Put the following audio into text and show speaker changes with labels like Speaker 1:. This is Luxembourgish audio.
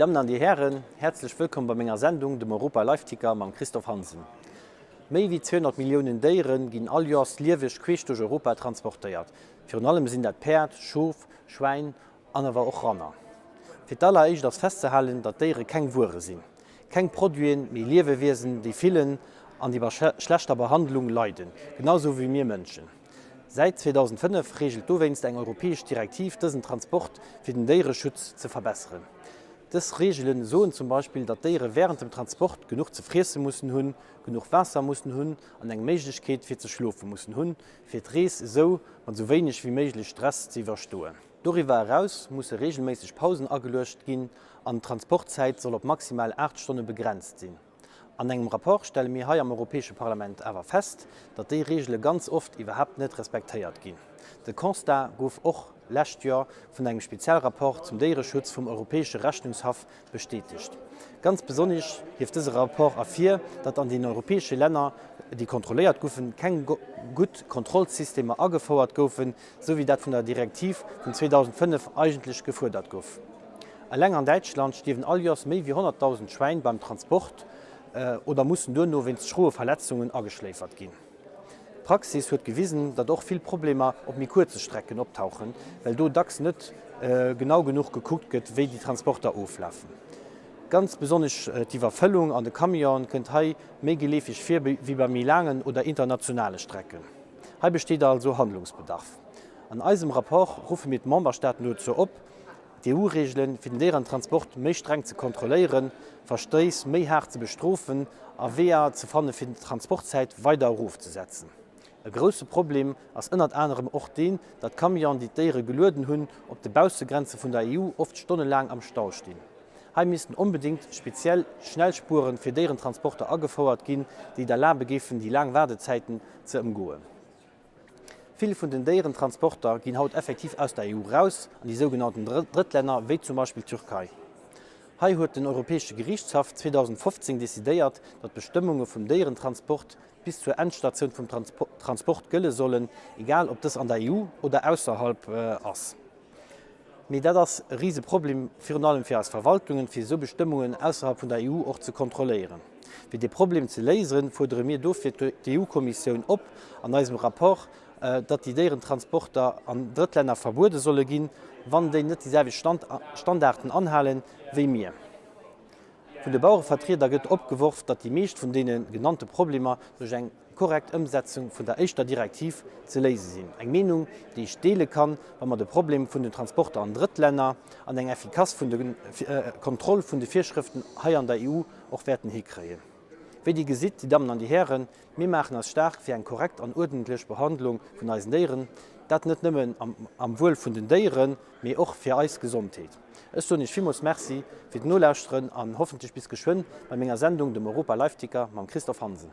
Speaker 1: Dammen an Dir Hären, häerzlech wëllkomm bei menger Sendung, dem Europa Live Ticker mam Christophe Hansen. Méi wéi 200 Milliounen Déiere ginn all Joers lieweg queesch duerch Europa transportéiert. Virun allem sinn dat Päerd, Schof, Schwäin an awer och Ranner. Fir d'alleréischt ass festzehalen, datt Déiere keng Wuere sinn. Keng Produiten, mee Liewewiesen, déi fillen an déi bei schlechter Behandlung leiden, genau sou wéi mir Mënschen. Säit 2005 reegelt dowéinst eng europäesch Direktiv dësen Transport fir den Déiereschutz ze verbesseren. Dës Reegele soen zum Beispill, datt d'Déiere wärend dem Transport genuch ze friesse mussen hunn, genuch Waasser mussen hunn an eng Méiglechkeet fir ze schlofe mussen hunn, fir d'Rees esou mat esou wéineg wéi méiglech Stress ze iwwerstoen. Doriwwer eraus musse reegelméisseg Pausen ageluecht ginn an d'Transportzäit soll op maximal 8 Stonne begrenzt sinn. An engem Rapport stelle mir hei am Europäesche Parlament awer fest, datt déi Reegele ganz oft iwwerhaapt net respektéiert ginn. De Constat gouf och lescht Joer vun engem Spezialrapport zum Déiereschutz vum Europäesche Rechnungshaff bestätegt. Ganz besonnesch hieft dëse Rapport ervir, datt an den europäesche Länner, déi kontrolléiert goufen, keng gutt Kontrollsystemer agefouert goufen, esou wéi dat vun der Direktiv vun 2005 eigentlech gefuerdert gouf. Eleng an Däitschland stierwen all Joers méi wéi 100.000 Schwäin beim Transport oder mussen duerno wéinst schroe Verletzungen ageschléifert ginn. D'Praxis huet gewisen, datt och vill Problemer op méi kuerze Strecken optauchen, well do dacks net genau genuch gekuckt gëtt, wéi déi Transporter oflafen. Ganz besonnesch d'Iwwerfëllung an de Camionen kënnt hei méi geleefeg vir wéi bei méi laangen oder internationale Strecken. Hei besteet also Handlungsbedarf. An eisem Rapport ruffe mir d'Memberstaaten dozou op, d'EU-Reegele fir den Déierentransport méi streng ze kontrolléieren, Verstéiss méi haart ze bestrofen a Weeër ze fanne fir d'Transportzäit weider erofzesetzen. E grousse Problem ass ënnert anerem och deen, datt Camionen, déi d'Déiere gelueden hunn, op de Baussegrenze vun der EU oft stonnelaang am Stau stinn. Hei missten onbedéngt speziell Schnellspuere fir Déierentransporter agefouert ginn, déi et erlabe géifen, déi laang Waardezäiten ze ëmgoen. Vill vun den Déierentransporter ginn haut effektiv aus der EU raus an déi sougenannten Drëttlänner, wéi zum Beispill d'Türkei. Hei huet den Europäesche Geriichtshaff 2015 decidéiert, datt d'Bestëmmunge vum Déierentransport bis zur Endstatioun vum Transport gëlle sollen, egal ob dës an der EU oder ausserhalb ass. Mee dat ass e Riseproblem, virun allem fir eis Verwaltungen, fir esou Bestëmmungen ausserhalb vun der EU och ze kontrolléieren. Fir dee Problem ze léisen, fuerdere mir dofir d'EU-Kommissioun op an eisem Rapport, datt déi Déierentransporter an Drëttlänner verbuede solle ginn, wann déi net déi selwecht Standarden anhalen wéi mir. Vun de Bauerevertrieder gëtt opgeworf, datt déi meescht vun deene genannte Problemer duerch eng korrekt Ëmsetzung vun der éischter Direktiv ze léise sinn. Eng Meenung, déi ech deele kann, wa mer de Problem vun den Transporter an Drëttlänner an eng effikass vun de Kontroll vun de Virschrëften hei an der EU och wäerten hikréien. Wéi Dir gesitt, Dir Dammen an Dir Hären, mir maachen eis staark fir eng korrekt an uerdentlech Behandlung vun eisen Déieren, dat net nëmmen am Wuel vun den Déieren, mee och fir eis Gesondheet. Ech soen Iech villmools Merci fir d'Nolauschteren an hoffentlech bis geschwënn bei menger Sendung, dem Europa Live Ticker mam Christophe Hansen.